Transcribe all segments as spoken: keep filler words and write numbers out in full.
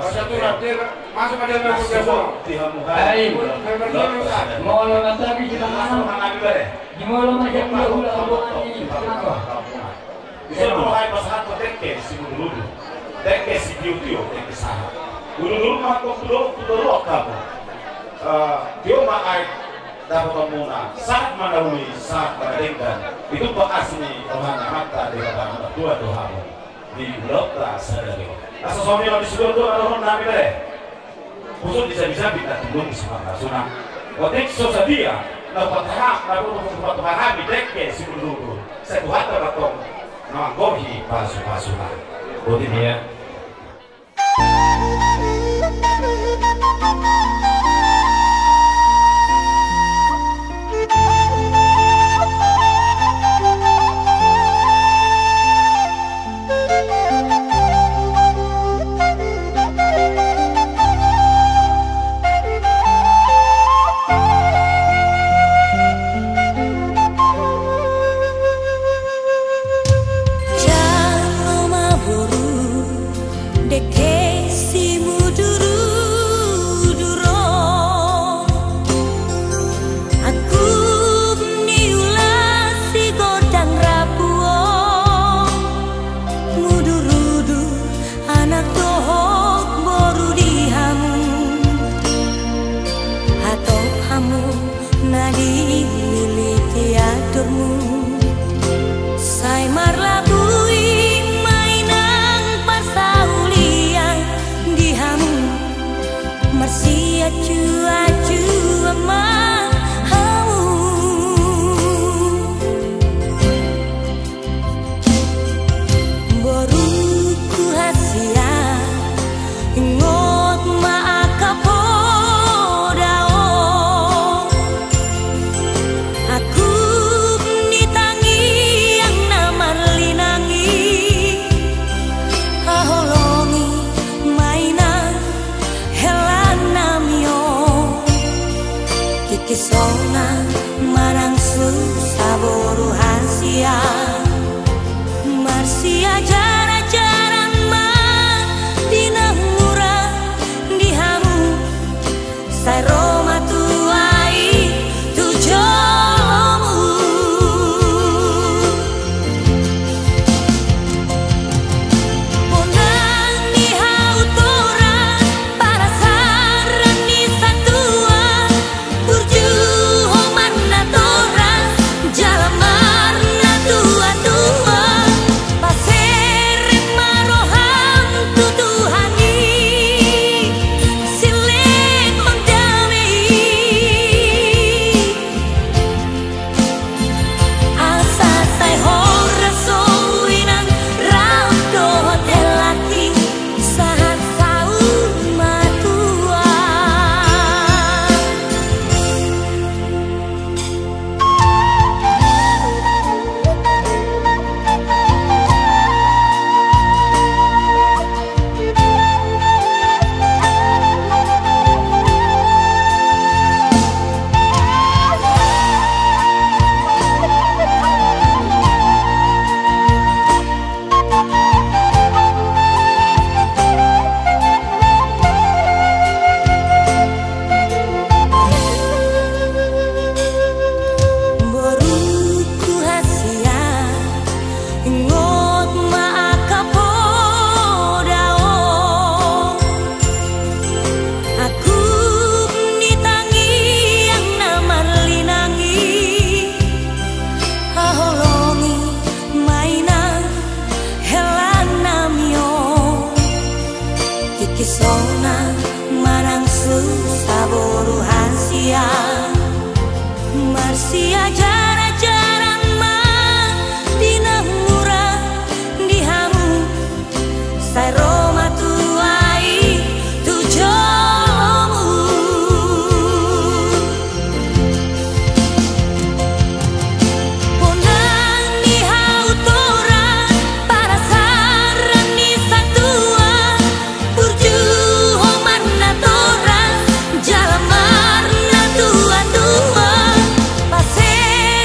Masuk ma dia. Ai, molo na tabi di tangan. Di molo ma dia hula-hula. Di son do aek pasahathon dengke simudurudur, dengke sitiotio, dengke sahat. Udurudur ma antong tu dolok, tu dolok hamu. Eh, tio ma aek dapotonmuna, sahat ma na uli, sahat ma na denggan. Ditumpahon asi ni Tuhan Amanta Debata, martua do hamu di ulaonta sadari on. Asa songon i ma di sude do na dohonon nami, bere. Khusus di sabi-sabi na tinggal di Sumatera Suna. Otik so sadia na patahak na patahak hami dengke simudurudur. Sai Tuhanta ma antong na manggohi pasu-pasuna. Boti ma. Jalo ma boru dengke simudurudur on. Angkup ni ula si gondang rambu on. Mudurudur anak dohot boru di hamu. Hatop hamu na dililiti aturmu. Sai marlabui ma inang parsaulian di hamu. Marsiacu-acu ma hamu. Boruku hasian, ingot ma angka poda on. Angkup ni tangiang na marlinang i, haholongi ma inang hela nami on. Kikisona manang susa boru hasian. Marsiajar-ajaran ma di na mura di hamu. Sai ro ma tuai tu jolomu. Bonang ni hau torang, parasaran ni satua, burju ho marnatorang, jala marnatua-tua, paserep ma roham tu Tuhan i, silehon dame i. Asa sai horas ho inang rap dohot hela i, sahat saur matua. Boruku hasian, ingot ma angka poda on. Angkup ni tangiang na marlinang i, haholongi ma inang hela nami on. Kikisona manang susa boru hasian. Marsiajar-ajaran ma di na mura di hamu. Sai ro ma tuai tu jolomu. Bonang ni hau torang, parasaran ni satua, burju ho marnatorang, jala marnatua-tua, paser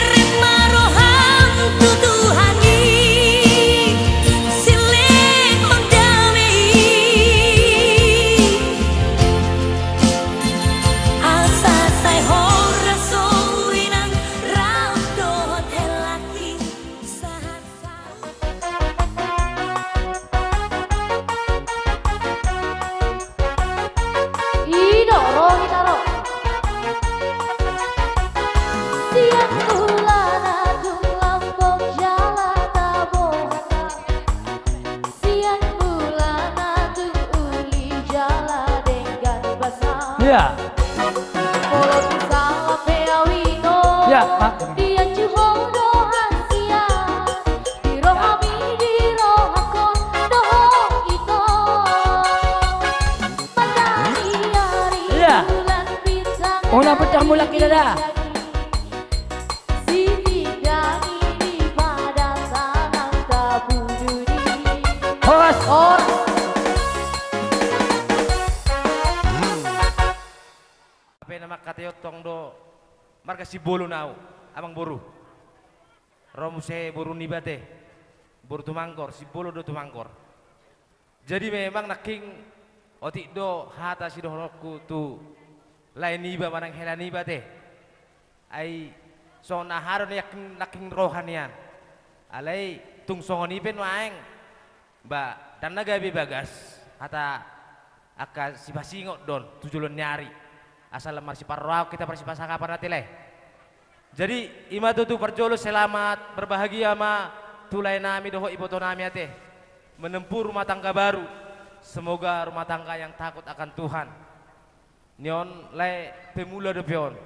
Ia. Molo tung salah pe au ito. Ia, Mak. Dianju ho do hansia. Di rohami, di rohangkon do ho ito. Mataniari, ia, bulan bintang. Unang pecah mulak kita dah. Horas. Horas. Hape na mangkataion tong do marga Simbolon au, amangboru. Ro muse boru niba ate, boru Tumangkor, Simbolon do Tumangkor. Jadi memang nangkin otik do hata sidohononku tu lae niba manang hela niba ate. Ai songon aha do nangkin, nangkin roha nian. Alai tung songon i pe nuaeng, ba, ndang na gabe bagas hata angka sipasingot do on tu joloan ni ari. Asa lam marsiparrohaon hita marsipasangapan ate lae. Jadi, i ma tutu parjolo selamat berbahagia ma tu lae nami dohot iboto nami ate. Menempuh rumah tangga baru. Semoga rumah tangga yang takut akan Tuhan. Nion lae pemula dope on.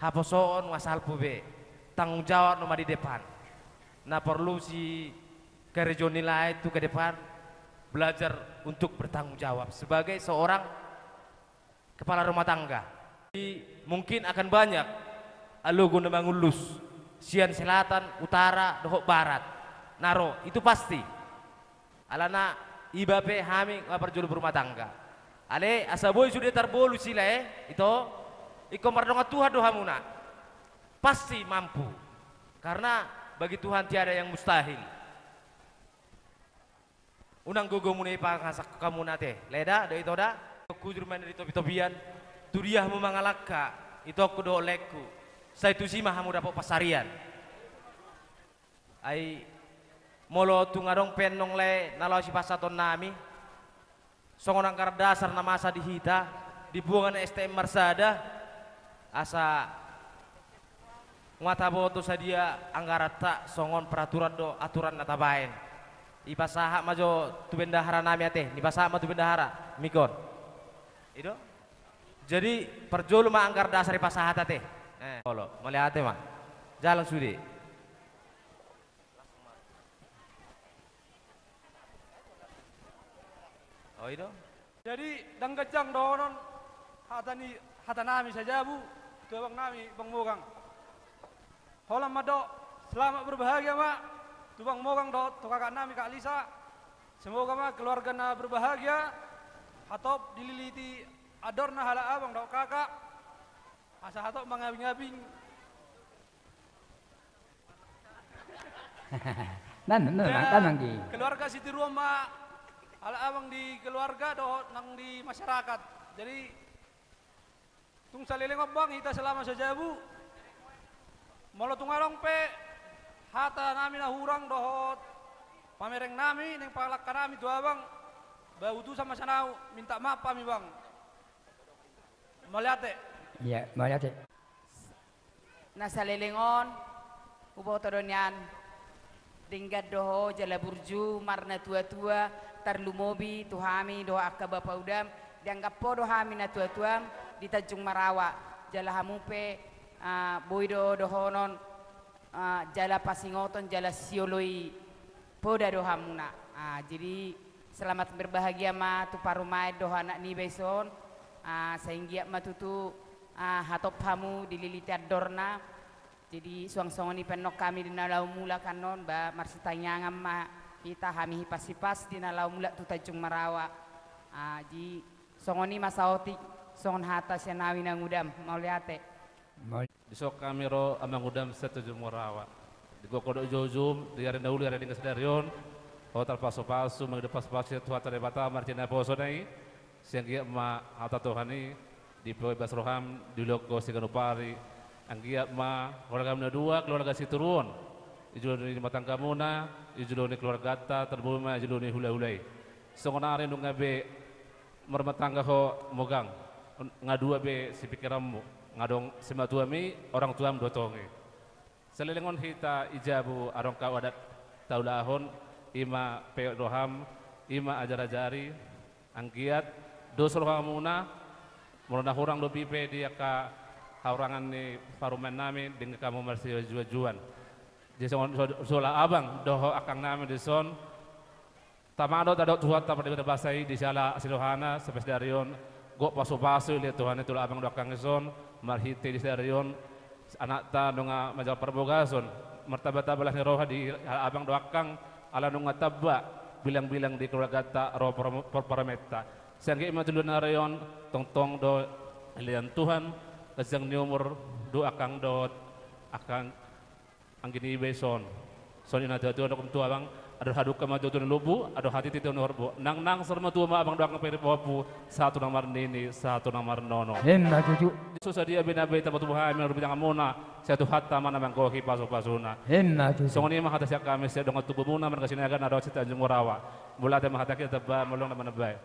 Haposoon nunga salpu be. Tanggung jawab nama di depan. Na porlu sikarejoon ni lae tu ke depan, belajar untuk bertanggung jawab sebagai seorang kepala rumah tangga. Jadi, mungkin akan banyak alogo na mangullus sian selatan, utara, dohot barat. Na ro, itu pasti. Alana iba pe hami nunga parjolo berumah tangga. Alai asa boi sude tarbolus i lae, ito, ingkon mardongan Tuhan do hamuna. Pasti mampu. Karena bagi Tuhan tiada yang mustahil. Unang gogo muna i pangasahon hamuna ate. Lae da, do ito da. Hujur ma na di topi-topian. Tu dia hamu mangalangka, itongku dohot laengku. Sai tusi ma hamu dapot pansarian. Ai molo tung adong pe annon lae na laho sipasahaton nami. Songon anggaran dasar na masa di hita, di boha na S T M marsada, asa nunga taboto sadia anggaranta songon peraturan dohot aturan na tabaen. Ipasahat ma jo tu bendahara nami ate, nipasahat ma tu bendahara, mik on. I do. Jadi, parjolo ma anggaran dasar ipasahat ate. Eh, olo, mauliate ma. Jalan sude. Oi do. Jadi, ndang ganjang dohonon hata ni, hata nami sajabu, tu abang nami, Bang Mogang. Holan mandok, selamat berbahagia ma, tu Bang Mogang dohot tu kakak nami, Kak Lisa. Semoga ma keluarga na berbahagia, hatop dililiti andorna halak abang dohot kakak. Asa hatop mangabing-abing. Nan, nan, nan, nan, nan, gi. Keluarga sitiruon ma, halak abang di keluarga dohot nang di masyarakat. Jadi, tung saleleng on bang, hita selama sajabu. Molo tung adong pe hata nami na hurang dohot pamereng nami, naeng pangalangka nami tu abang, ba utusan ma sian au, minta maaf hami bang. Mauliate. Ia, mauliate. Na saleleng on, huboto do nian, denggan do ho jala burju marnatua-tua, tarlumobi tu hami dohot angka bapaudam, dianggap ho do hami natuatuam di Tanjung Marawa, jala hamu pe, ah, boi do dohonon, ah, jala pasingoton, jala sioloi poda do hamuna. Ah, jadi, selamat berbahagia ma tu parumaen dohot anak niba ison. Ah, sai anggiat ma tutu, ah, hatop hamu dililiti andorna. Jadi, suang songon i pe annon hami di na laho mulak annon, ba marsitangiangan ma hita hami hipas-hipas di na laho mulak tu Tanjung Marawa. Ah, jadi, songon i ma saotik, songon hata sian hami nangudam, mauliate. Mau- Dison hami ro amangudam sian Tanjung Marawa. Di gokhon dohot jujur, di ari na uli, ari na denggan sadari on, ho tarpasupasu, mangido pasupasu sian Tuhanta Debata, marhite naposona i, sai anggiat ma hata Tuhan i, dipabebas roham, dilehon ho siganup ari, anggiat ma, keluargam na dua, keluarga sitiruon, di jolo ni rumah tanggamuna, di jolo ni keluarganta, tarlumobi ma di jolo ni hulahula i. Songon ari nunga be marumah tangga ho Mogang, nga dua be sipikiranmu, nga adong simatuam i, orang tuam do tong i. Saleleng on hita di jabu adong hau adat taulahon, i ma peop roham, i ma ajar-ajari, anggiat dos rohamuna, Molo na hurang dope i pe di angka hahurangan ni parumaen nami, denggan hamu marsijuajuan. Jadi songon so-, sola abang dohot angkang nami dison, tama do tadok Tuhanta pardenggan basa i di siala asi ni rohana, sampe sadari on gok pasupasu dilehon Tuhan i tu abang dohot angkang dison, marhite di sadari on anakta nunga manjalo parbogason, martambatamba las ni roha di abang dohot angkang, ala nunga tamba bilangbilang di keluargata ro par-, par-, parumaenta. Sai anggiat ma tu joloan ni ari on tongtong do dilehon Tuhan ganjang ni umur tu angkang dohot angka anggi niba dison. Songon i natuatua, dok tu abang, adong hadungka ma tutu na lombu, adong hatiti tu na horbo. Nangnang saur matua ma abang dohot angkang pahompu, sahat tu na marnini, sahat tu na marnono. Emma tutu. So sadia be na boi tapatumpu hami marhite hamuna, sai Tuhanta ma na manggohi pasupasuna. Emma tutu. Songon i ma hata sian hami sian dongan tubumuna marga Sinaga na dohot Sitanjung Morawa. Mauliate ma hata hita, tamba ma, lam na manambai.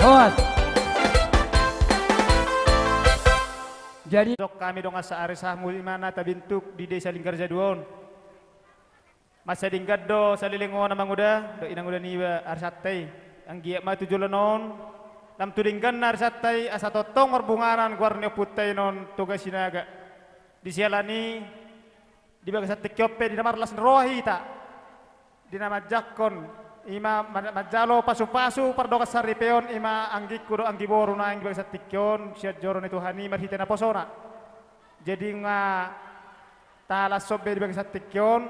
Horas. Jadi, dok hami dongan saari sahamu i ma na tabintuk di Desa Linggarjadua on. Mansai denggan do saleleng on, Amanguda dohot Inanguda niba, arisanta i. Anggiat ma tu joloan on lam tu dengganna arisanta i, asa tongtong marbunganan goar ni ompunta i on Toga Sinaga. Di siala ni i, di bagasan tingki on pe di na marlas ni roha hita, di na manjangkon, i ma man-, manjalo pasupasu pardongan saripeon, i ma anggingku dohot anggiboru naeng di bagasan tingki on sian joro ni Tuhan i marhite naposona. Jadi nga talas on be di bagasan tingki on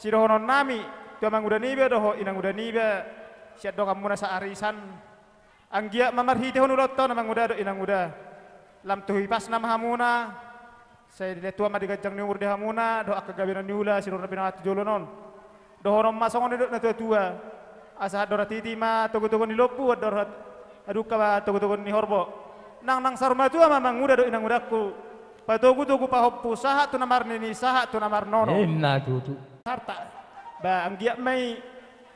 sidohononnami tu Amanguda niba dohot Inanguda niba sian donganmuna saarisan. Anggiat ma marhitehon ulaonta on, Amanguda dohot Inanguda, lam tu hipasna ma hamuna, sai dilehon Tuhan ma di ganjang ni umur di hamuna dohot angka gabe na niula sidohot na pinangan tu joloan on. Dohonon ma songon nidok natuatua: Asa andor hatiti ma togutogu ni lombu, andor hat-, hadungka ma togutogu ni horbo. Nangnang saur matua ma, Amanguda dohot Inangudangku, patogutogu pahompu sahat tu na marnini sahat tu na marnono. Emma tutu. Harta. Ba, anggiat ma i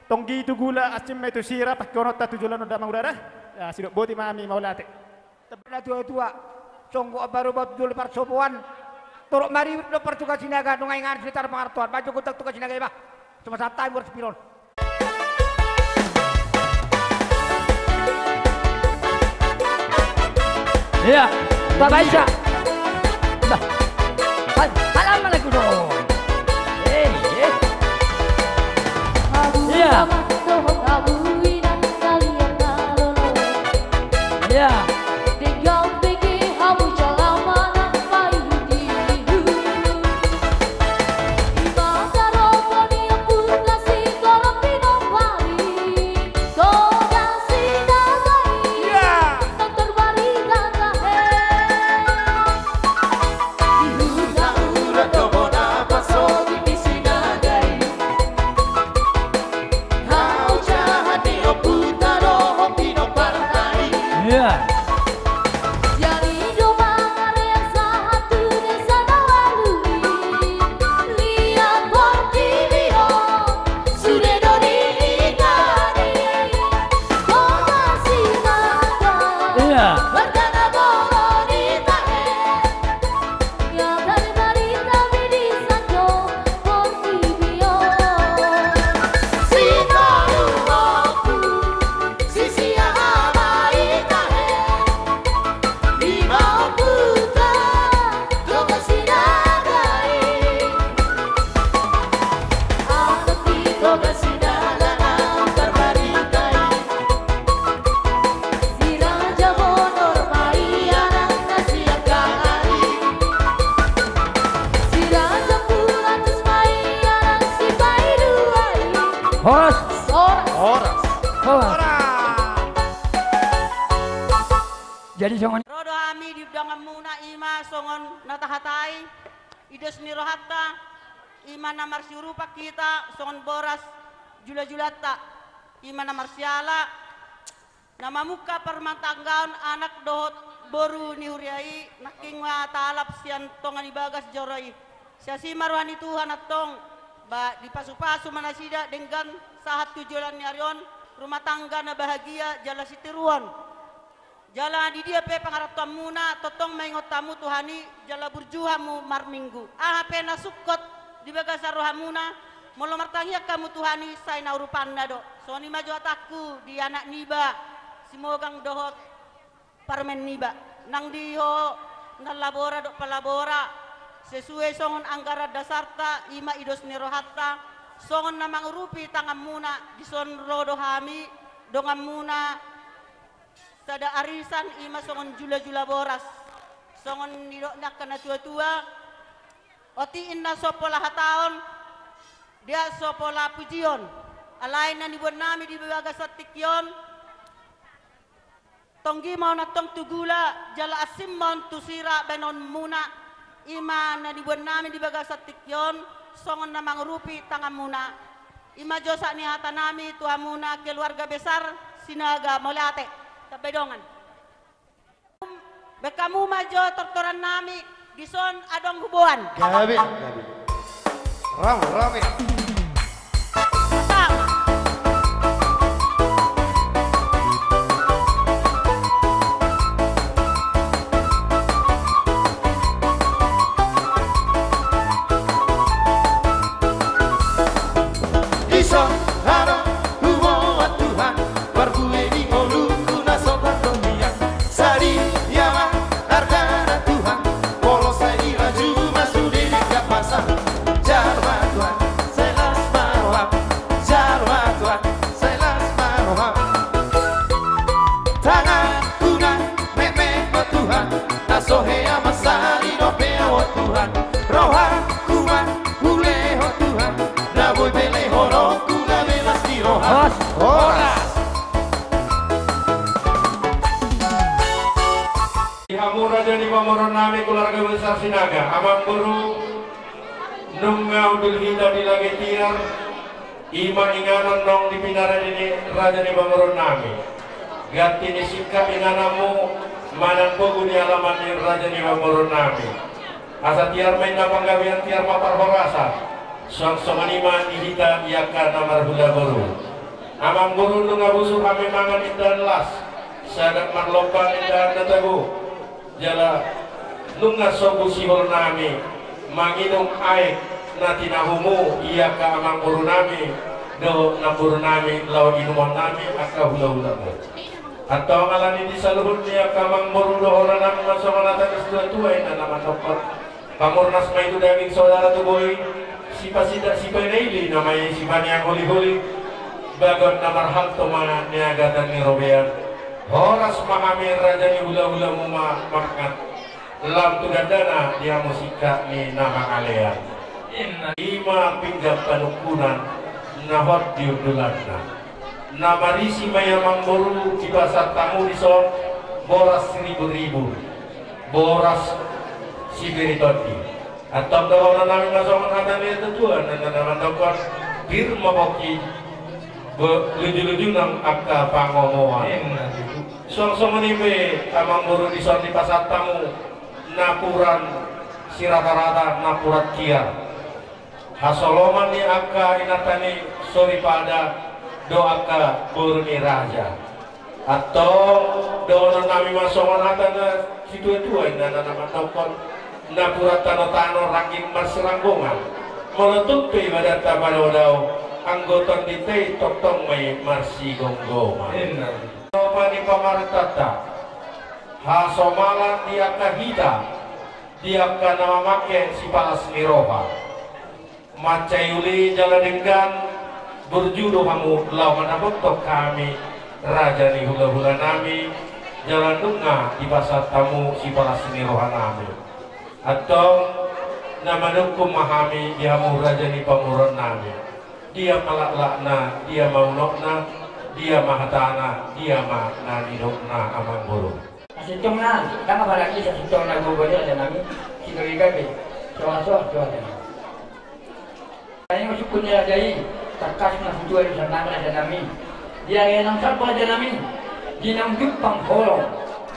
Tonggi tu gula, asing ma i tu sira, pangkihononta tu joloan on da, amang uda da. Sidok boti ma hami, mauliate. Tamba na tua-tua, songgop baru batu jolo parsopoan. Torop maribut do partuka Sinaga, nunga inganan sitar pangartoan. Bajo gontak tuka Sinaga iba. Cuma santai, murah sepiron. Iya. Bapak Isa. Nah. Hal-, halaman lagi dong. Eh, eh. Iya. Iya. Horas. Horas. Horas. Horas. Jadi songon. Ro do hami di undanganmuna, ima songon na tahatai, i dos ni rohanta, ima na marsiurupan hita songon boras jula-julanta, ima na marsiala, na mamungka parmatanggaon anak dohot boru ni huria i, nangkin ma talap sian tonga ni bagas joro i. Siasi ma roha ni Tuhan antong, ba dipasu-pasu ma nasida denggan sahat tu joloan ni ari on, rumah tangga na bahagia jala sitiruon. Jala di dia pe pangarantoanmuna, tongtong maingot hamu Tuhan i, jala burju hamu marminggu. Aha pe na sungkot di bagasan rohamuna, molo martangiang hamu Tuhan i, sai na urupanna do. Songon i ma jo hatangku di anak niba, Simogang dohot parumaen niba. Nang di ho, na labora dohot palabora, sesuai songon anggaran dasarta, ima i dos ni rohanta, songon na mangurupi tanganmuna, dison ro do hami, donganmuna, sada arisan ima songon jula-jula boras. Songon nidok ni angka na tua-tua, otik inna so pola hataon, dia so pola pujion. Alai na nibuan nami di bagasan tingki on, tonggi ma on antong tu gula, jala asing ma on tu sira baenonmuna, ima na nibuan nami di bagasan tingki on, songon na mangurupi tanganmuna. Ima jo sahat ni hata nami tu hamuna keluarga besar Sinaga, mauliate. Tamba dongan. Baen hamu ma jo tortoran nami, dison adong huboan. Gabe, gabe. Rame, rame. Dison adong huboan Tuhan, parbue ni ngolungku na so tardok hian. Sadia ma argana Tuhan, molo sai dirajuma sude denggan masa. Jalo ma Tuhan, sai las ma roham. Jalo ma Tuhan, sai las ma roham. Tanganku na metmet ma Tuhan, na so hea mansai dope ahu Tuhan. Rohangku ma hulehon Tuhan, na boi be lehononku gabe las ni roha. Horas. Horas. Di hamu raja ni pamoruon nami keluarga besar Sinaga, amang boru, nunga hundul hita di lage tiar, ima inganan naung dipinarade ni raja ni pamoruon nami. Ganti ni singkat ingananmu, manang bogu di alaman ni raja ni pamoruon nami. Asa tiar ma inna panggabean, tiar ma parhorasan. Suang songon i ma di hita di angka na marhula boru. Amangboru, nunga busuk hami mangan indahan las, sagat marlompan indahan na tabo. Jala nunga sombu sihol nami manginum aek na tinahumu i angka amangboru nami dohot namboru nami laho inumon nami angka hulahulamu. Antong alani i, di saluhut ni angka amangboru, dohonon nami ma songon hata ni situatua inna na mandokkon: Pamurnas ma i tu daging, saudara tu bohi, sipasidak sipaneili nama i sipaneang holiholi, bagot na marhalto ma niagatan ni robean. Horas ma hami raja ni hulahulamu ma mangan, lam tu gandana di hamu singkat ni na mangalean. Ima pinggan panungkunan na hot di undulanna. Na marisi ma i amangboru, dipasahat hamu dison boras siribu-ribu, boras sipir ni tondi. Antong dohonon nami ma songon hata ni natuatua na mandokkon: Pir ma pongki, luju-luju nang angka pangomoan. Suang songon i pe amangboru, dison dipasahat hamu napuran siratarata, napuran tiar, hasoloman ni angka inanta ni soripada dohot angka boru ni raja. Antong dohonon nami ma songon hata ni situatua inna na mandokkon: Napuran tanotano rangging marsiranggongan, molo tung pe ibadanta padao-dao, anggo tondinta i tongtong ma i marsigomgoman. Opa ni pamarentanta, hasomalan di angka hita, di angka na mamangke sipalas ni roha. Mansai uli jala denggan burju do hamu laho mandapothon hami raja ni hulahula nami, jala nunga dipasahat hamu sipalas ni roha nami. Antong na manungkun ma hami di hamu raja ni pamoruon nami. Dia ma laklakna, dia ma unokna, dia ma hatana, dia ma na nidokna, amangboru? Sasintongna, ndang apalagi sasintongna gogo ni raja nami, sigabe-gabe, sohas-sohas do raja nami. Ai ma sungkun ni raja i, tangkas ma hutua dosa nami raja nami. Di ari na salpu raja nami, di naung jumpang holong,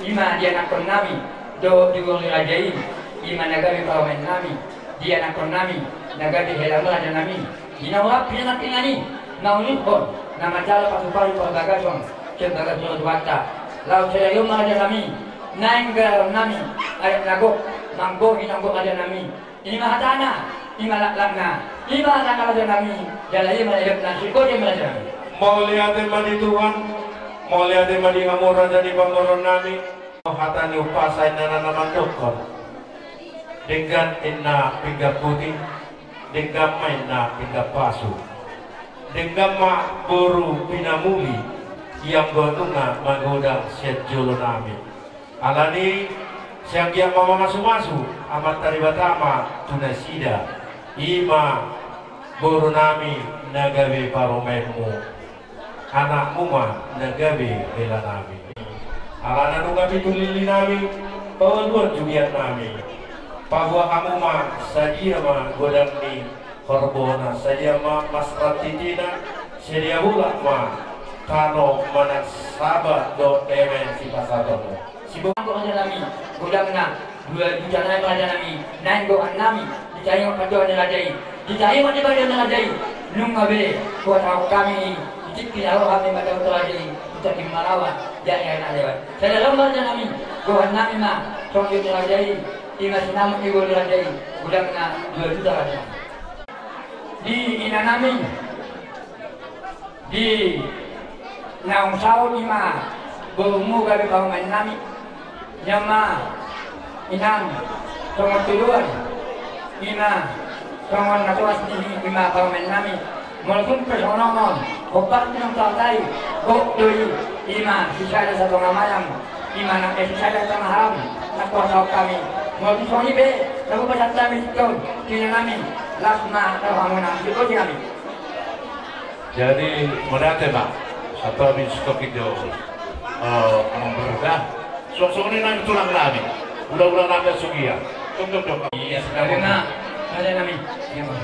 ima di anakkon nami dohot di boru ni raja i, ima na gabe parumaen nami, di anakkon nami na gabe hela raja nami. Di naung rap pinangan-pinangan i, na uluhon na manjalo pasu-pasu parbagason sian bagas ni roha Tuhanta. Laos sadari on ma raja nami, naeng gelaron nami adat na gok, manggohi na gok raja nami. Ima hatana, ima laklakna, ima hatana raja nami, jala ima na nidokna, siriboti ma raja nami. Mauliate ma di Tuhan, mauliate ma di hamu raja ni pamoruon nami. Hata ni umpasa inna na mandokkon: Denggan inna pinggan puti, denggan ma inna pinggan pasu. Denggan ma boru pinamuli, ianggo nunga magodang sian jolo nami. Alani i, sai anggiat ma mamasu-masu Amanta Debata ma tu nasida, ima boru nami na gabe parumaenmu. Anakmu ma na gabe hela nami. Alana nunga pitu lili nami, paualuan jugian nami. Paboa hamu ma, sadia ma godang ni horbona, sadia ma mas rantitina, sadia bulak ma tano manang saba dohot eme sipasahatonmu. Sibo- Anggo raja nami, godangna dua juta nai ma raja nami, naeng gohan nami, ditaringot pandohan ni raja i, ditaringot di pandohan ni raja i, nunga be huhatahon hami i, di tingki na ro hami mandapothon raja i, di tingki na laho, jadi na lewat. Sada lam ma raja nami, gohan nami ma, songon ni raja i, ima sinamot ni boru ni raja i, godangna dua juta raja nami. Di ina nami, di naung saut ima borumu gabe parumaen nami, nian ma inang songon tuduan, ima songon natoas ni ima parumaen nami. Molo tung pe songon on, hombar ni naung tartai, gok do i, ima sisada satonga manang, ima nang pe sisada satonga haram, na huhatahon hami. Molo tung songon i pe, na hupasahat hami singkop, tu ina nami, las ma rohamuna, singkop nami. Jadi, mauliate ma, sahat ma singkop i tu, eh, amangboru. Suang songon i nami tulang nami. Hulahula nami sugian. Tung, tung, tung. Iya, sudah. Terima kasih nami. Iya, Bang.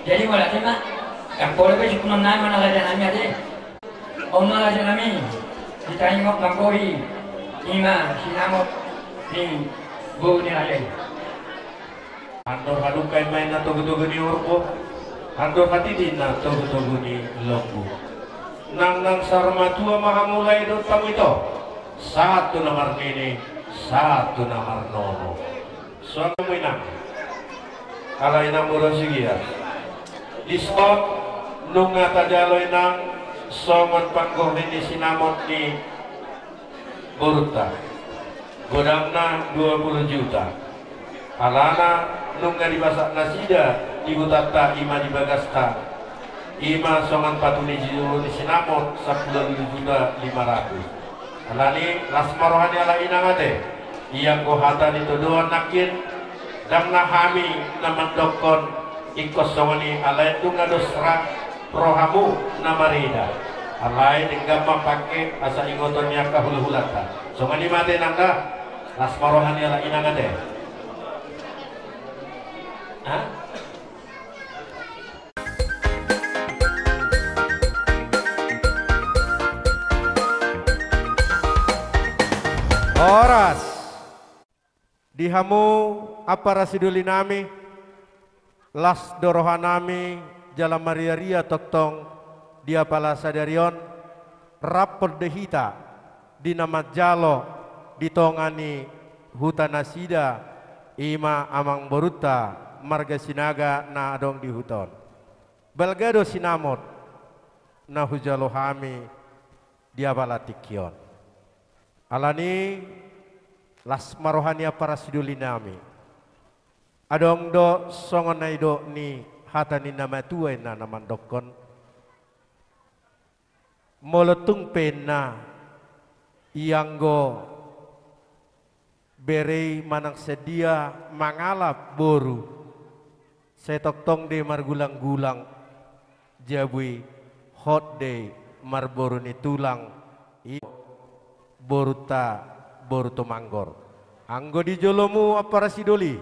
Jadi, mauliate ma. Yang boleh be sungkunan nami, mana raja nami ate. On ma raja nami. Ditaringot manggohi. Ima, sinamot. Ni, boru ni raja i. Andor hadungka i ma inna togu-togu ni horbo. Andor hatiti na togutogu ni lombu. Nang nang saur matua ma hamu lae dohot hamu ito. Sahat tu na marnini, sahat tu na marnono. Songon i ma inang. Ala inang boru Sigias. Diskon nunga tajalo inang songon panggohi ni sinamot ni borunta. Godangna dua puluh juta. Alana nunga dipasahat nasida di hutanta i ma di bagasta. I ma songon patu ni jolo ni sinamot sampulu ualu juta lima ratus. Alani las ma roha ni halak inang ate. Ianggo hata ni todoan nangkin, ndang na hami na mandokkon ingkon songon i, alai nunga dos ra rohamu na marida. Alai denggan ma pangke asa ingoton ni angka hulahulanta. Songon i ma ate inang da. Las ma roha ni halak inang ate. Ha? Horas. Di hamu ampara sidoli nami, las do roha nami jala mariaria tongtong di apala sadari on, rap do hita di na manjalo di tonga ni huta nasida, i ma amangborunta marga Sinaga na adong di huta on. Balga do sinamot na hujalo hami di apala tingki on. Alani las ma roha ni ampara sidoli nami. Adong do songon na nidok ni hata ni na matua inna na mandokkon. Molo tung pe inna ianggo bere i manang sadia mangalap boru, sai tongtong do i margulanggulang, jabu i hot do i marboru ni tulang, i borunta boru Tumanggor. Anggo di jolomu ampara sidoli,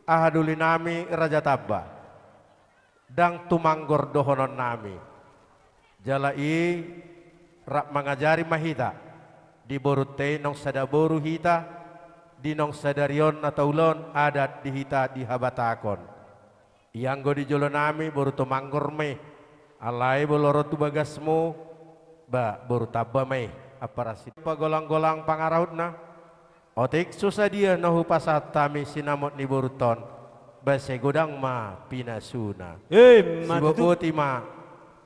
aha doli nami raja tamba. Ndang Tumanggor dohonon nami. Jala i rap mangajari ma hita. Di borunta i naung sada boru hita, di naung sadari on na taulahon adat di hita di habatahon. Ianggo di jolo nami boru Tumanggor ma i. Alai molo ro tu bagasmu, ba boru tamba ma i. Ampara sidoli, pagolanggolang pangarahutna. Otik so sadia na hupasahat hami sinamot ni borunta on, ba sai godang ma pinasuna. Ima tutu. Sibotboti ma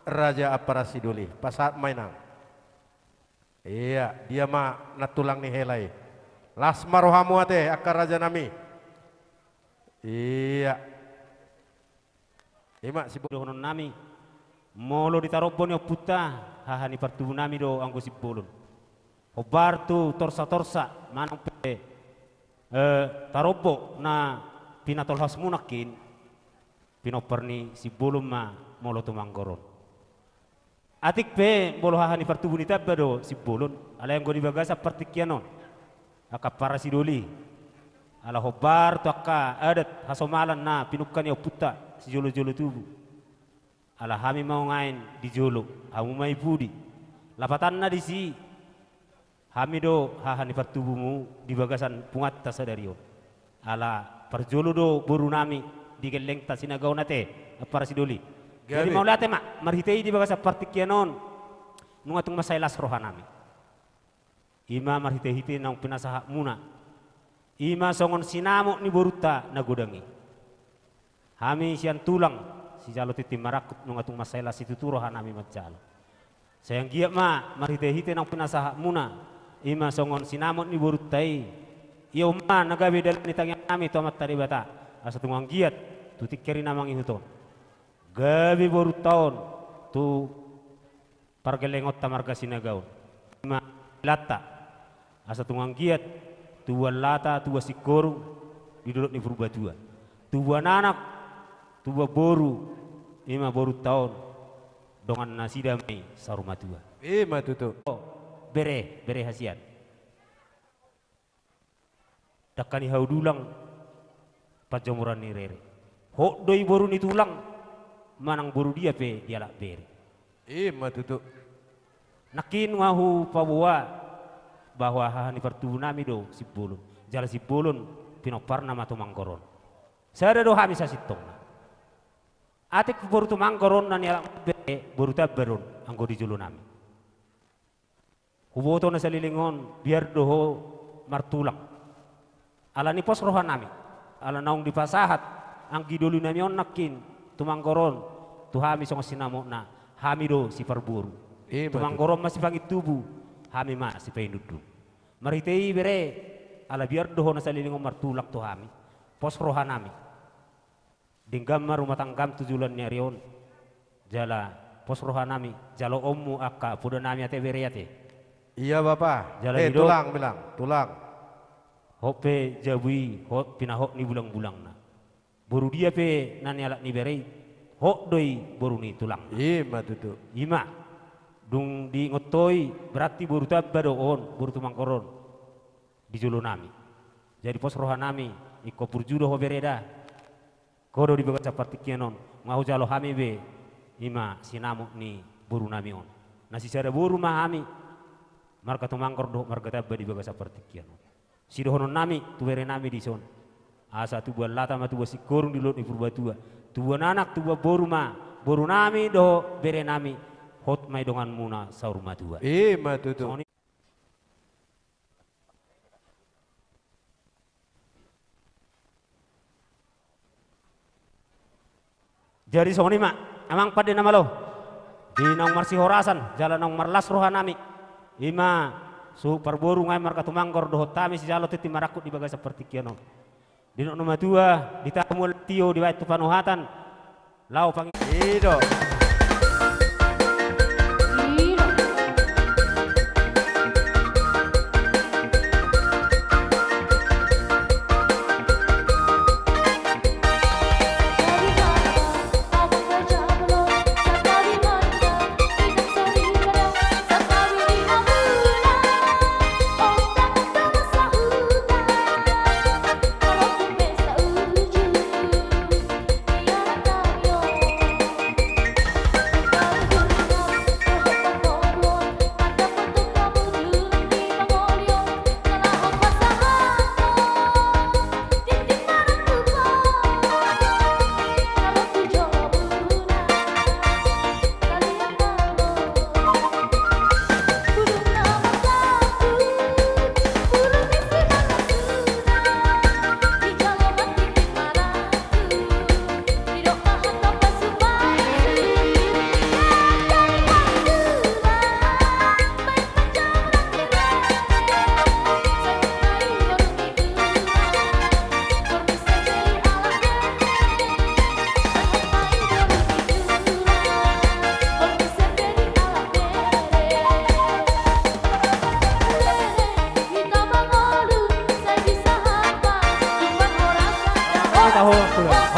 raja ampara sidoli, pasahat ma inang. Ia, dia ma nantulang ni hela i. Las ma rohamu ate angka raja nami. Ia. Ima, Simbolon. Dohonon nami, molo di tarombo ni ompunta, haha ni partubu nami do anggo Simbolon. Hombar tu torsatorsa, manang pe, eh, tarombo na pinatolhasmu nangkin, pinompar ni Simbolon ma molo Tumanggor on. Atik pe molo haha ni partubu ni tamba do Simbolon, alai anggo di bagasan partingkian on, angka ampara sidoli, ala hombar tu angka adat hasomalan na pinungka ni ompunta sijolojolo tubu. Ala hami ma nuaeng di jolo, hamu ma i pudi. Lapatanna disi, hami do haha ni partubumu di bagasan punguanta sadari on. Ala parjolo do boru nami di gellengta Sinaga on ate, ampara sidoli. Jadi, gabe, mauliate ma, marhite i di bagasan partingkian on, nunga tung mansai las roha nami. Ima marhitehite naung pinasahatmuna. Ima songon sinamot ni borunta na godang i. Hami sian tulang, sijalo tintin marangkup, nunga tung mansai las situtu roha nami manjalo. Sai anggiat ma marhitehite naung pinasahatmuna, ima songon sinamot ni borunta i. Ia on ma na gabe dalan ni tangiang nami tu Amanta Debata, asa tung anggiat tu tingki ari na mangihut on, gabe borunta on tu pargellengonta marga Sinaga on. Ima ilanta, asa tung anggiat tubuan lata, tubuan singkoru di dolok ni Purbatua. Tubuan anak, tubuan boru, ima borunta on, dongan nasida ma i saur matua. Ima tutu. O, bere, bere hasian. Dangka ni hau dulang, panjomuran ni rere. Hot do i boru ni tulang, manang boru dia pe dialap bere. Ima tutu. Nangkin nunga hupaboa bahwa haha ni partubu nami do Simbolon. Jala Simbolon pinomparna ma Tumanggor on. Sada do hami sasintongna. Atik boru Tumanggor on na nialap bere, boru Tamba do on anggo di jolo nami. Huboto na saleleng on, biar do ho martulang. Ala ni pos roha nami, ala naung dipasahat anggi doli nami on nangkin Tumanggor on tu hami songon sinamotna, hami do siparboru. Ima tutu. Tumanggor on ma sipangintubu, hami ma sipainundung. Marhite i bere, ala biar do ho na saleleng on martulang tu hami, pos roha nami. Denggan ma rumah tanggam tu joloan ni ari on. Jala pos roha nami, jaloonmu angka poda nami ate bere ate. Iya, Bapa. Jala eh, didok, tulang, bilang, tulang. Hot pe jabu i, hot pinahot ni bulang-bulangna. Boru dia pe na nialap ni bere i, hot do i boru ni tulangna. Ima tutu. Ima. Dung diingot ho i, berarti boru Tamba do on, boru Tumanggor on. Di jolo nami. Jadi pos roha nami, ingkon burju do ho bere da. Ho do di bagasan partingkian on, nga hujalo hami be, ima sinamot ni boru nami on. Na sisada boru ma hami, marga Tumanggor dohot marga Tamba di bagasan partingkian on. Sidohonon nami, tu bere nami dison. Asa tubuan lata ma tubuan singkoru di dolok ni Purbatua. Tubuan anak, tubuan boru ma, boru nami dohot bere nami, hot ma i donganmuna saur matua. Ima tutu. Songon i. Jadi songon i ma, amang pande na malo. Di naung marsihorasan, jala naung marlas roha nami. Ima, suhut parboru ngai marga Tumanggor dohot hami sijalo tintin marangkup di bagasan partingkian on. Di nokno matua, di tamu tio dibaen tu panuhatan. Laho pang. I do.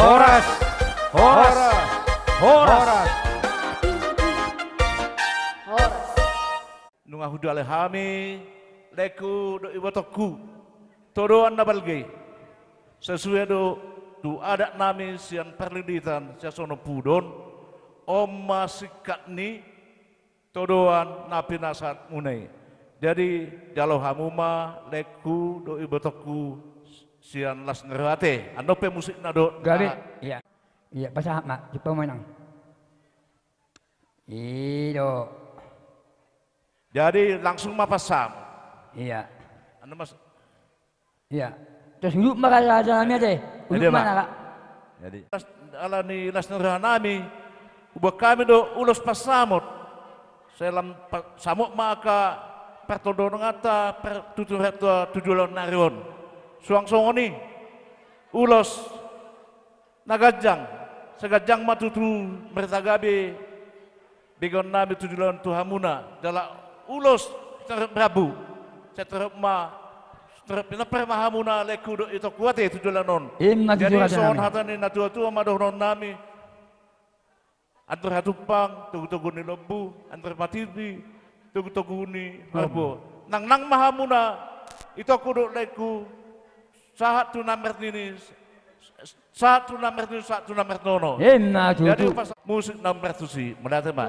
Horas. Horas. Horas. Horas. Nunga hudalani hami, laengku dohot ibotongku, todoan na balga i. Sesuai do tu adat nami sian parlilitan, sian sonompu do on, on ma singkat ni todoan na pinasahatmuna i. Jadi, jalo hamu ma, laengku dohot ibotongku, sian las ni roha ate. Annon pe musikna do. Gabe, ah. Iya. Iya, pasahat ma, jumpa menang. I do. Jadi langsung ma pasahat. Iya. Anu mas. Iya. Terus udut ma raja nami ate. Udut ma, Pak. Jadi, las, ala ni las ni roha nami, huboan hami do ulos pansamot. Sai lam pa-, samot ma angka partondonganta, par-, tutur hata tu joloan ni ari on. Suang songon i. Ulos na ganjang, sai ganjang ma tutu marhata gabe begeon nami tu joloan tu hamuna, jala ulos tarhop rambu, sai tarhop ma, tarhop pinompar ma hamuna laengku dohot itongku ate tu joloan on. Ima tutu. Jadi raja nami, songon hata ni na tuatua ma dohonon nami, andor hatumpang, togutogu ni lombu, andor matiti, togutogu ni horbo. Horbo. Nangnang ma hamuna, itongku dohot laengku, sahat tu na marnini, sahat tu na marnini, sahat tu na marnono. Ima tutu. Jadi, pas musik na martusi, mauliate ma.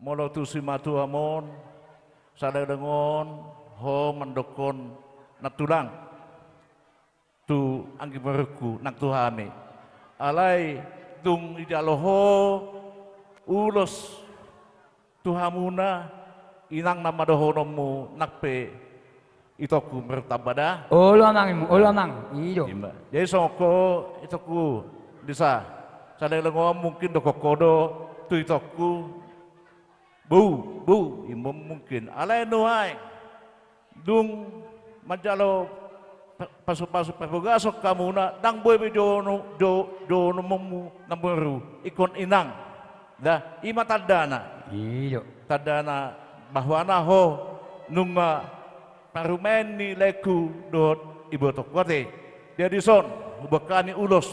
Molo tu simatuam on, saleleng on, ho mandokkon nang tulang tu anggi borungku nang tu hami. Alai dung dijalo ho ulos tu hamuna, inang nama dohononmu nang pe itongku martamba da. Olo amang, olo amang. Iyo. Ima. Jadi songon ho itongku, bisa saleleng on mungkin dokkon ho do tu itongku. Bou, bou, ima mungkin. Alai nuaeng dung manjalo pa-, pasu-pasu parbagason hamuna, ndang boi be jo-, jo-, dohononmu na boru ingkon inang. Da, ima tandana. Iyo. Tandana bahwa na ho nunga parumaen ni laengku dohot ibotongku, ate. Jadi dison, huboan hami ulos.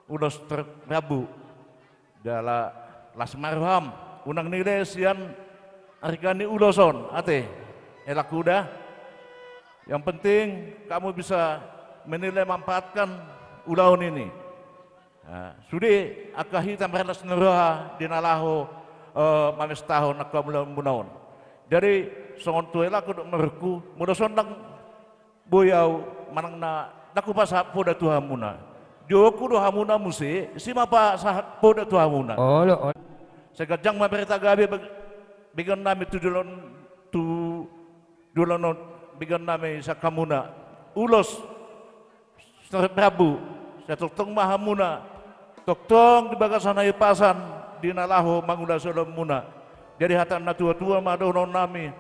Ulos tor rambu. Jala las ma roham, unang nilai sian arga ni ulos on, ate, helangku da. Yang penting kamu bisa menilai, manfaatkan ulaon ini. Nah, sude angka hita marlas ni roha di na laho, eh, mamestahon angka ulaonmuna on. Jadi songon tu helangku dohot borungku, molo sonang boi ahu manang na, na hupasahat poda tu hamuna. Jokku do hamuna muse, si ma pasahat poda tu hamuna. Olo, olo. Sai ganjang ma barita gabe bag-, bagion nami tu joloan, tu joloan on, bagion nami sian hamuna. Ulos sitorop rambu, sai tongtong ma hamuna tongtong di bagasan hahipason di na laho mangula ulaonmuna. Jadi hata ni na tua-tua ma dohonon nami.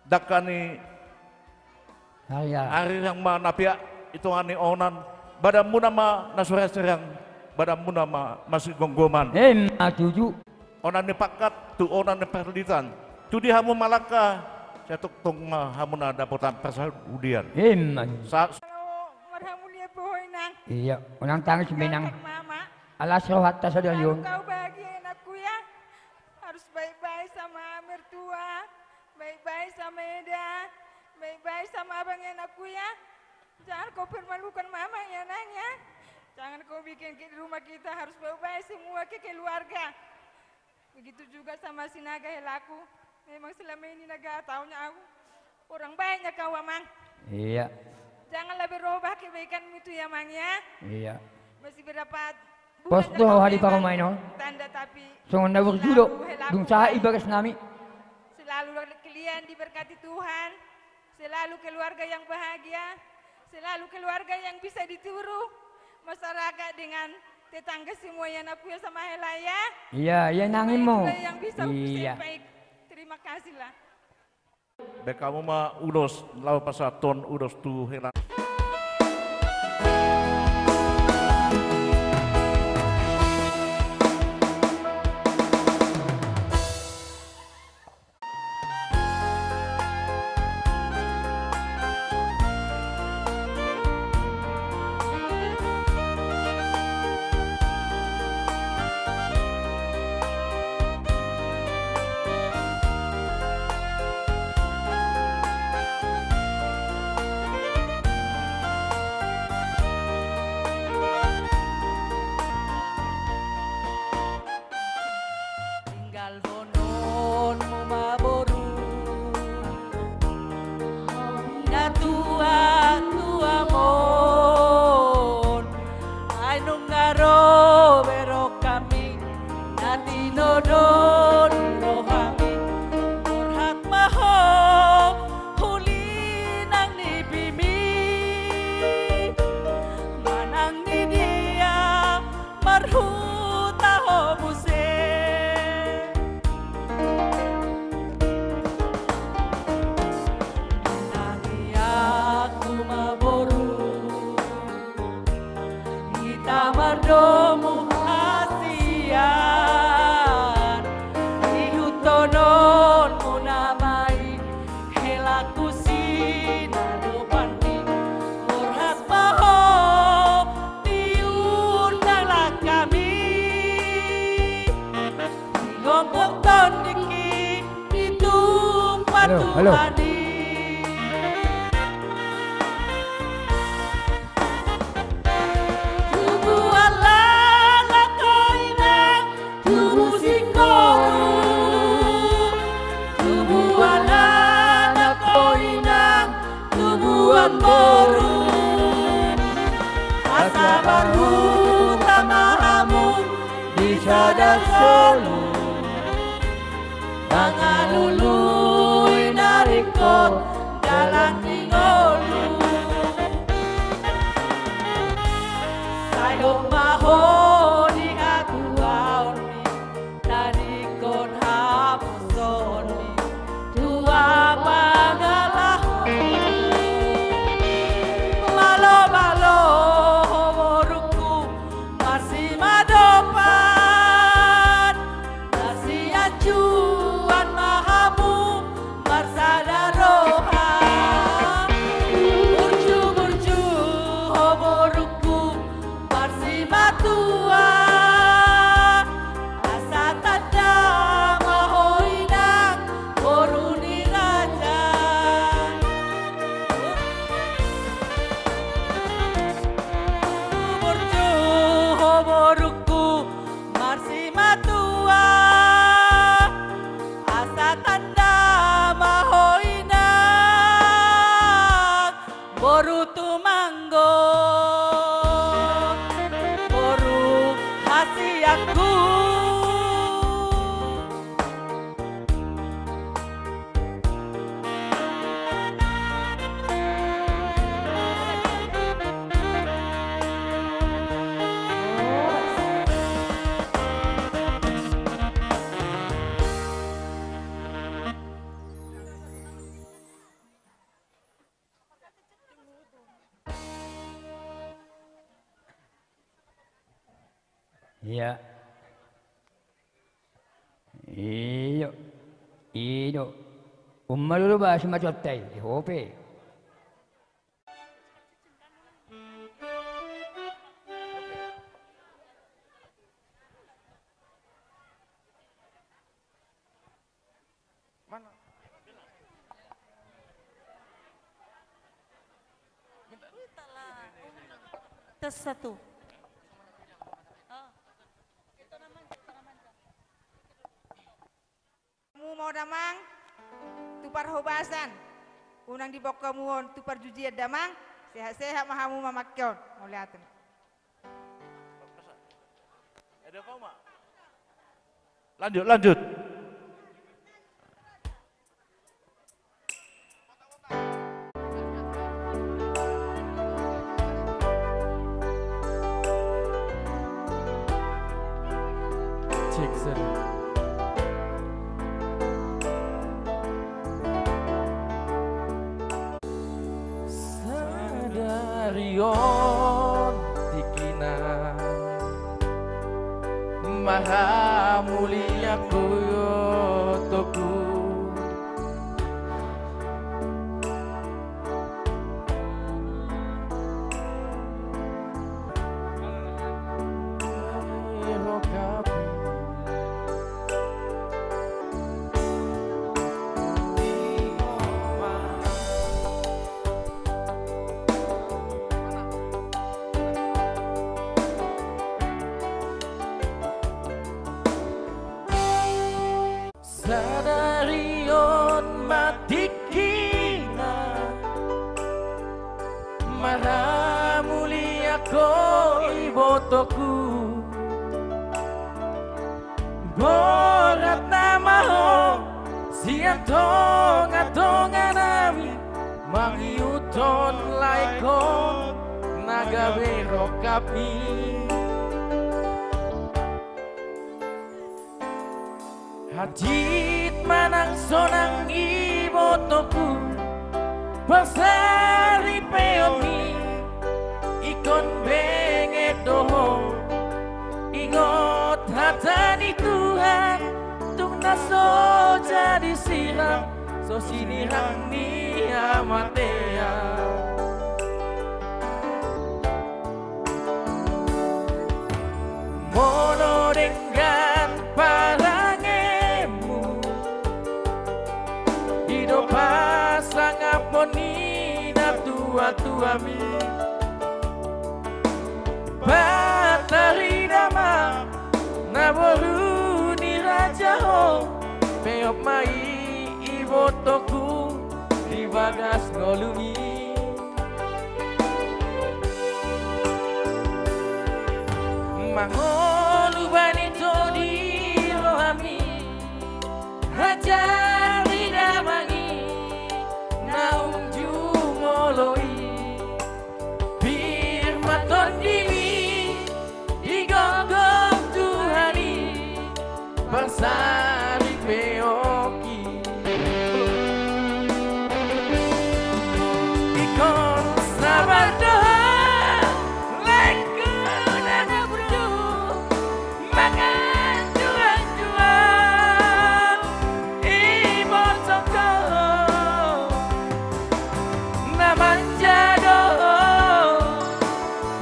Dangka ni ari, ari, arirang ma na peak di tonga ni onan, badanmuna ma na so ra sirang, badanmuna ma masigomgoman. Emma tutu. Onan ni pangkat tu onan ni parlitan. Tu dia hamu mangalangka, sai tongtong ma hamuna dapotan parsaoran. Emma tutu. Sa- Halo, marhamulian pe ho inang. Iya, unang tangis ma inang. Tinggalkan mama. Alas rohanta sadarion. Selalu kau bahagia inangku ya. Harus baik-baik sama mertua, baik-baik sama eda, baik-baik sama abang inangku ya. Jangan kau permalukan mama ya nang ya. Jangan kau bikin ki-, rumah kita harus baik-baik semua ke keluarga. Begitu juga sama si Naga helangku. Memang selama ini Naga taunya aku. Orang baiknya kau, Amang. Iya. Janganlah berubah kebaikanmu itu ya, Mang, ya. Iya. Masih berapa bulan. Pos do hadi parumaen on. Tanda tapi songon na burju do, selalu helangku dung sahat baik. Ibagas nami. Selalu kalian diberkati Tuhan. Selalu keluarga yang bahagia. Selalu keluarga yang bisa ditiru masyarakat dengan tetangga semua ya, Nak, ya, sama Hela, ya. Iya, iya, nang i ma. Yang bisa aku sampaikan. Terima kasih lah. Baen hamu ma ulos, laho pasahathon ulos tu hela. Tinggalhononmu ma boru natuatuam on, ai nunga ro be rohami na tinodong ni rohami. Borhat ma ho uli nang nipimi, manang di dia marhuta ho muse. Nang i aku ma boru, hita mardomu hasian, ihuthononmuna ma i helaku sinadopanmi. Borhat ma ho diundang langkami, digokhon tondingki di tumpak Tuhan i. Tubuan laklak ho inang, tubu singkop Sabar huta ma hamu di sada solu, mangalului na ringkot dalan ni ngolu. Sai domma ho di hatuaon ni na dingkon haposoon ni tua pangalaho. Malo, malo, ho borungku, marsimadopan, marsianjuan ma hamu, marsada roha. Burju, burju, ho borungku, marsimatua, asa tanda ma ho inang boru ni raja. Burju, ho borungku, marsimatua, asa tanda ma ho inang boru tumanggung, boru hasiangan. Ia. Ido. Ido. Umma dulu ba simaconta i, hope. Mana? Tes satu. Hamu ma damang tu parhobasan, unang diboan hamu on tu parjujian damang. Sehat-sehat ma hamu mamake on. Mauliate. Lanjut, lanjut. Cek, satu. Sadari on tingkina marhamulian ho ibotongku. Sadari on ma tingkina marhamulian ho ibotongku. Borat nama ho sian tonga-tonga nami, mangihuthon lae ho na gabe rongkapmi. Hansit ma nang sonang ibotongku, parsaripeonmi ingkon benget do ho. Ingot hata ni Tuhan, tung na so jadi sirang, so sinirang ni hamatean. Molo denggan parangemmu, i do pasangaphon ni natua-tuami. Patarida ma na boru ni raja ho, peop ma i ibotongku di bagas ngolumi. Mangolu bani todi rohami, hajari damang i na unjung olo i. Pir ma tondimi di gomgom Tuhan i, parsabik pe oki. Ingkon sabar do ho, laengku na burju, mangan juang-juang, iboto ho na manja do ho,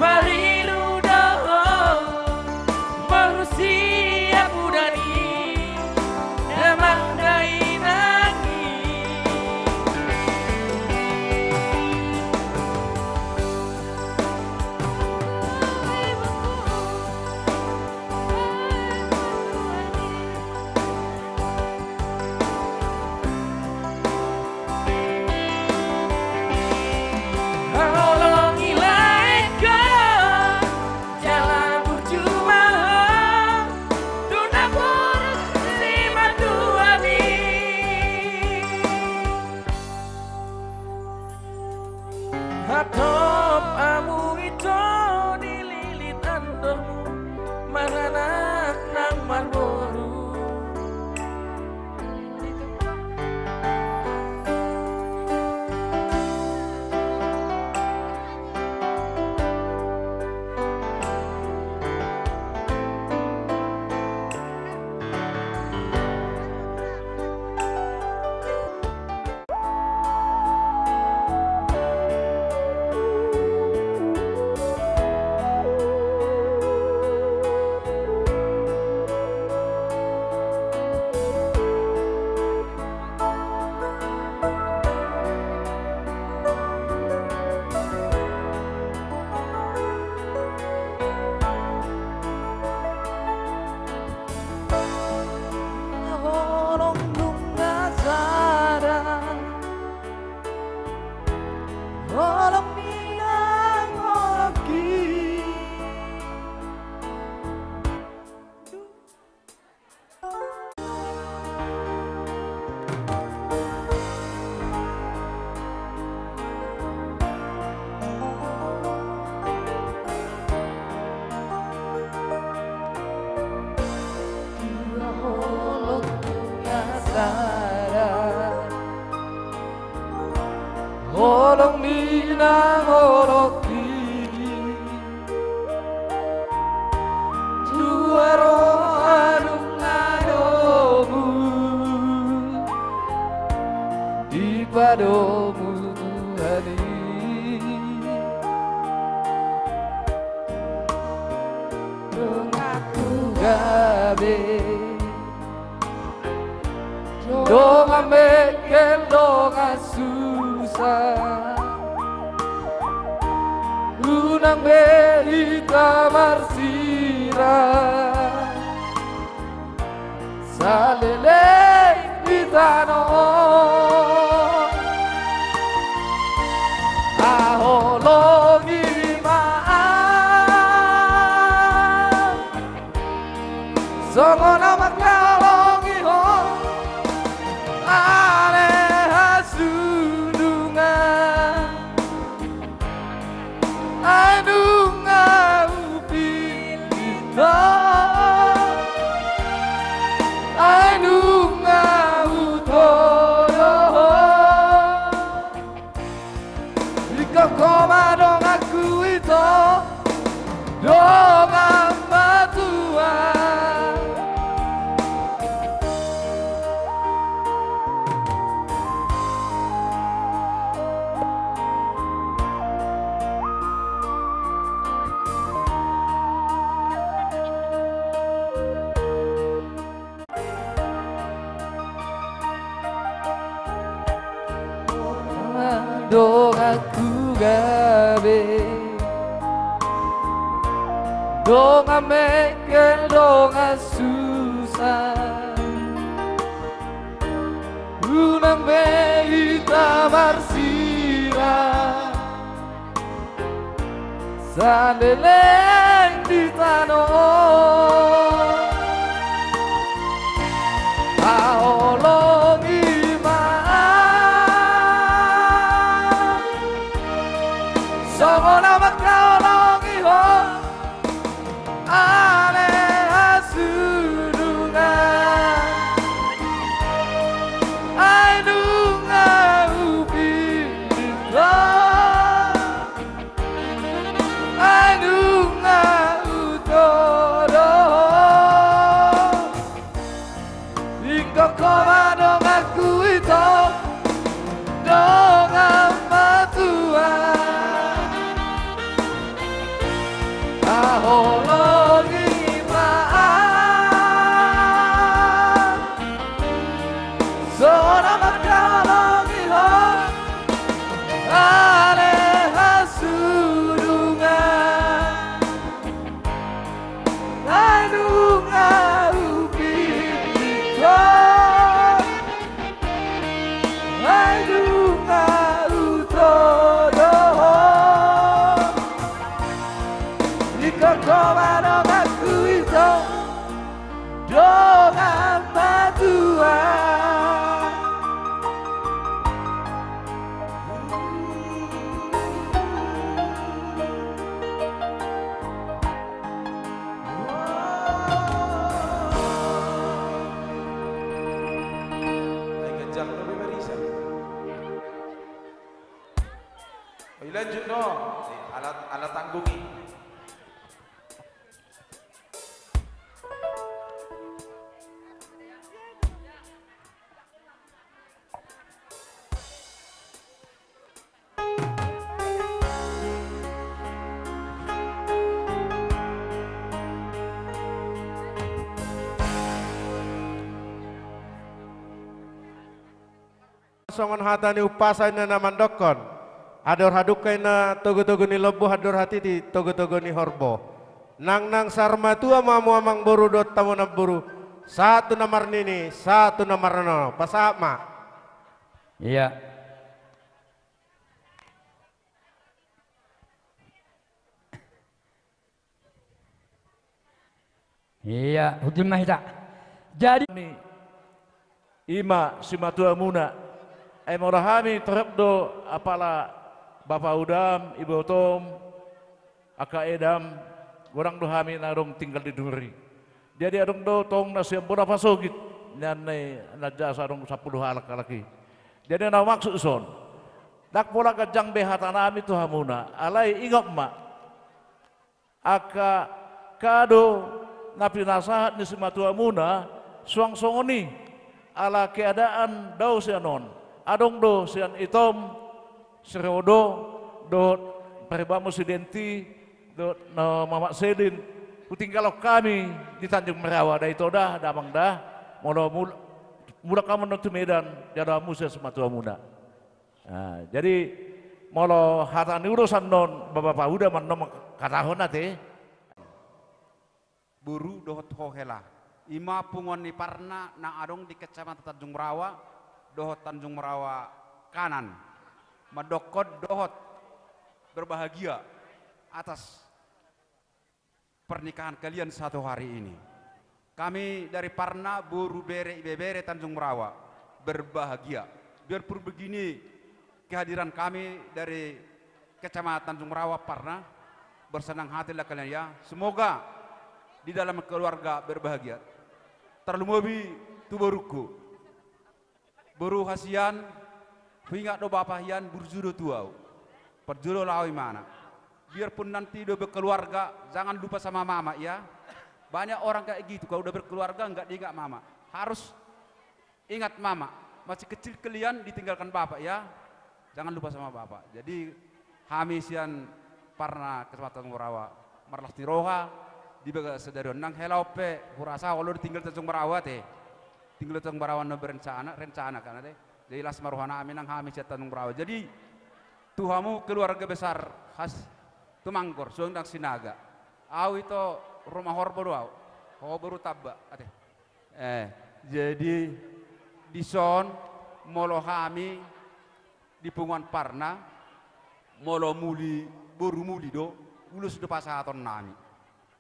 parilu do ho, boru siap udan i, damang dainang i. Holong i laengku, jala burju ma ho, tu na burju simatua i. Hatop hamu ito di lilit andormu, maranak nang marboru. Holong nunga sada, holong ni nang holongki. Holong ni nang holongki, tua roha nunga domu dipadomu Tuhan i. Donganku gabe, dongan bengkel, dongan susa, unang be hita marsirang saleleng di tano on. Haholongi ma au songon na mangkaholongi ho, ale hasundungan. Ai nunga hupillit ho, ai nunga hutodo ho. Ingkon ho ma donganku ito, dongan matua. Donganku gabe, dongan bengkel, dongan susa, unang be hita marsirang saleleng di tano Dongan matua. Ai ganjang do be marisa. Oi, lanjut no. Ala, ala tanggung i. Songon hata ni umpasa inna na mandokkon: Andor hadungka inna togu-togu ni lombu, andor hatiti togu-togu ni horbo. Nang, nang saur matua ma hamu amangboru dohot hamu namboru, sahat tu na marnini, sahat tu na marnono. Pasahat ma. Iya. Iya, hujul ma hita. Jadi i ma simatuamuna. Ai molo hami torop do apala bapa udam, ibotom, angka edam, godang do hami na adong tinggal di duri. Jadi adong do tong na sian bona pasogit, nian na i na jasa adong sampulu halak halak i. Jadi na maksud son, ndang pola ganjang be hatanami tu hamuna, alai ingot ma, angka kado na pinasahat ni simatuamuna, suang songon i, ala keadaan dao sian on, adong do sian itom, si Rodo, dohot paribanmu si Denti, dohot na mamak Selin, hutinggalhon hami di Tanjung Marawa, da ito da, damang da, molo mul-, mulak hamu annon tu Medan, jalo hamu sian simatuamuna. Nah, jadi molo hata ni ulos annon, bapa uda ma annon mangkatahon ate. Boru dohot ho hela. I ma punguan ni Parna na adong di Kecamatan Tanjung Marawa dohot Tanjung Marawa Kanan. Mandokkon dohot berbahagia atas pernikahan kalian satu hari ini. Kami dari Parna, boru, bere, ibebere Tanjung Marawa, berbahagia. Biarpun begini kehadiran kami dari Kecamatan Tanjung Marawa, Parna, bersenang hatilah kalian ya. Semoga di dalam keluarga berbahagia. Terlumobi tu borungku. Boru, hasian, huingat do bapa hian, burju do tu au. Parjolo laho imana. Biarpun nanti udah berkeluarga, jangan lupa sama mama ya. Banyak orang kayak gitu, kalau udah berkeluarga nggak diingat mama. Harus ingat mama. Masih kecil kalian ditinggalkan bapak ya. Jangan lupa sama bapak. Jadi hami sian Parna, Kecamatan Tanjung Marawa, marlas ni roha di bagasan sadari on. Nang hela on pe hurasa olo ditinggal Tanjung Marawa te. Tinggal Tanjung Marawa na berencana, rencana kan ate. Jadi las ma rohanami nang hami sian Tanjung Marawa. Jadi tu hamu keluarga besar khas Tumangkor, Sundang Sinaga. Au ito rumah horbo do au. Ho boru tamba ate. Eh, jadi dison molo hami di punguan Parna, molo muli, boru muli do, ulos do pasahatonnami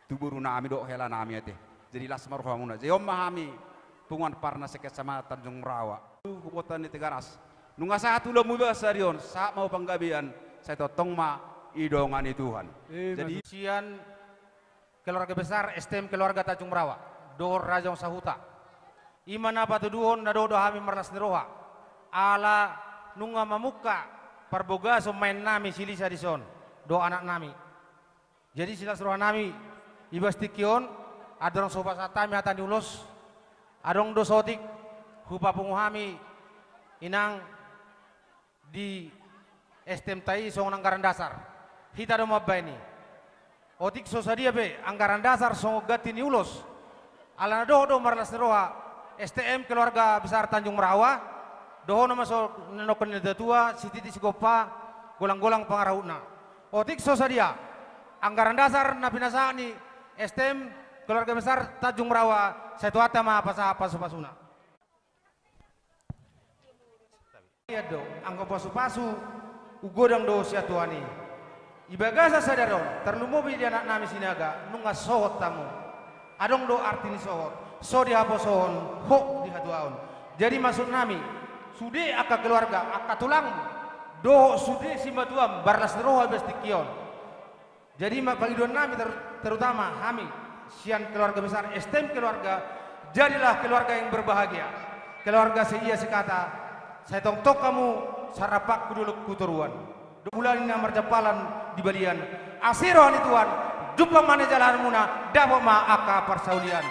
tu borunami dohot helanami ate. Jadi las ma rohamuna. Jadi on ma hami punguan Parna se-Kecamatan Tanjung Marawa. Huboto ni Tigaras. Nunga sahat ulaonmu di bagasan sadari on, sahat ma tu panggabean, sai tongtong ma didongani Tuhan. Jadi sian keluarga besar S T M keluarga Tanjung Marawa dohot Raja Sahuta. I ma na patuduhon na dohot do hami marlas ni roha, ala nunga mamungka parbagason maennami si Lisa dison dohot anaknami. Jadi silas rohanami, ibas tingki on, andorang so hupasahat hami hata ni ulos, adong do saotik hupapungu hami inang di S T M ta i songon anggaran dasar. Hita do mambaen i. Otik so sadia pe anggaran dasar songon ganti ni ulos, ala na dohot do marlas ni roha S T M keluarga besar Tanjung Marawa, dohonon ma songon na nidok ni natuatua, sititi sigompa, golang-golang pangarahutna. Otik so sadia anggaran dasar na pinasahat ni S T M keluarga besar Tanjung Marawa, sai tu hita ma pasahat pasupasuna. Ia do, anggo pasupasu, umgodang do sian Tuhan i. Di bagasan sadari on, tarlumobi di anak nami Sinaga, nunga sohot hamu. Adong do arti ni sohot, so di haposohon, hot di hatuaon. Jadi maksud nami, sude angka keluarga, angka tulangmu, dohot sude simatuam, barlas ni roha ibas tingki on. Jadi ma-, pangidoan nami ter-, terutama hami, sian keluarga besar S T M keluarga, jadilah keluarga yang berbahagia. Keluarga seia sekata, sai tongtong hamu, sarampakku dolokku toruan. Dua bulan na marjampalan di balian. Asi roha ni Tuhan, jumpang ma na jalanmuna, dapot ma angka parsaulian.